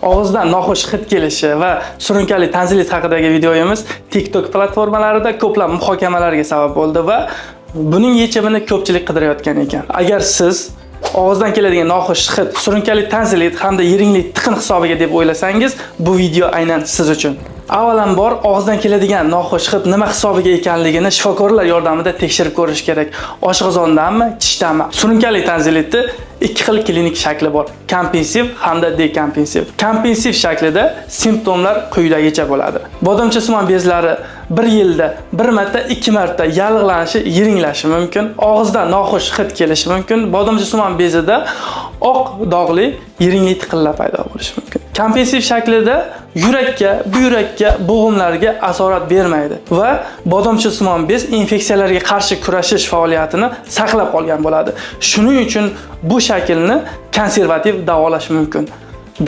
Og'izdan noxush hid kelishi va surunkali tanzilit haqidagi videomiz TikTok platformalarida ko'plab muhokamalarga sabab bo'ldi va buning yechimini ko'pchilik qidirayotgan ekan. Agar siz og'izdan keladigan noxush hid, surunkali tanzilit hamda yiringli tiqin hisobiga deb o'ylasangiz, bu video aynan siz uchun. Avvalambor, og'izdan keladigan noxush hid nima hisobiga ekanligini shifokorlar yordamida tekshirib ko'rish kerak. Oshqozondanmi, tishdanmi? Surunkali tanzilitni ikki xil klinik shakli bor: kompensiv hamda dekompensiv. Kompensiv shaklida simptomlar quyidagicha bo'ladi. Bodomchasimon bezlari bir yilda bir marta, ikki marta yallig'lanishi, yiringlashi mumkin. Og'izdan noxush hid kelishi mumkin. Bodomchasimon bezida oq dog'li yiringli tiqinlar paydo bo'lishi mumkin. Kompensiv shaklida yurakka, buyrakka, bo'g'imlarga asorat bermaydi va bodomchasimon bez infeksiyalarga qarshi kurashish faoliyatini saqlab qolgan bo'ladi. Shuning uchun bu shaklni konservativ davolash mumkin.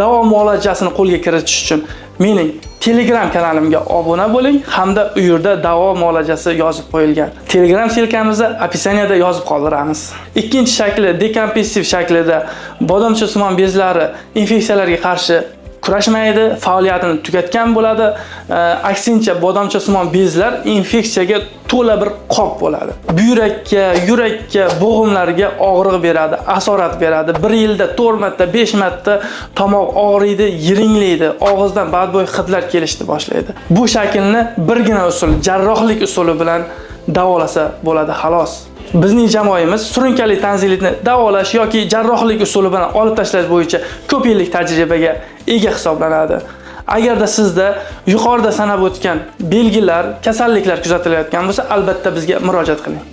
Davo muolajasini qo'lga kiritish uchun mening Telegram kanalimga obuna bo'ling hamda u yerda davo muolajasi yozib qo'yilgan. Telegram ссылка mizni описание da yozib qoldiramiz. Ikkinchi shakli, dekompensiv shaklida bodomchasimon bezlari infeksiyalarga qarshi kurashmaydi, faoliyatini tugatgan bo'ladi. Aksincha, bodomchasimon bezlar infeksiyaga to'la bir qop bo'ladi. Buyrakka, yurakka, bo'g'imlarga og'riq beradi, asorat beradi. Bir yilda 4 marta, 5 marta tomoq og'riydi, yiringlaydi, og'izdan badbo'y hidlar kelishni boshlaydi. Bu shaklni birgina usul, jarrohlik usuli bilan davolasa bo'ladi, xolos. Bizning jamoamiz surunkali tanzilitni davolash yoki jarrohlik usuli bilan olib tashlash bo'yicha ko'p yillik tajribaga ega hisoblanadi. Agarda sizda yuqorida sanab o'tgan belgilar, kasalliklar kuzatilayotgan bo'lsa, albatta bizga murojaat qiling.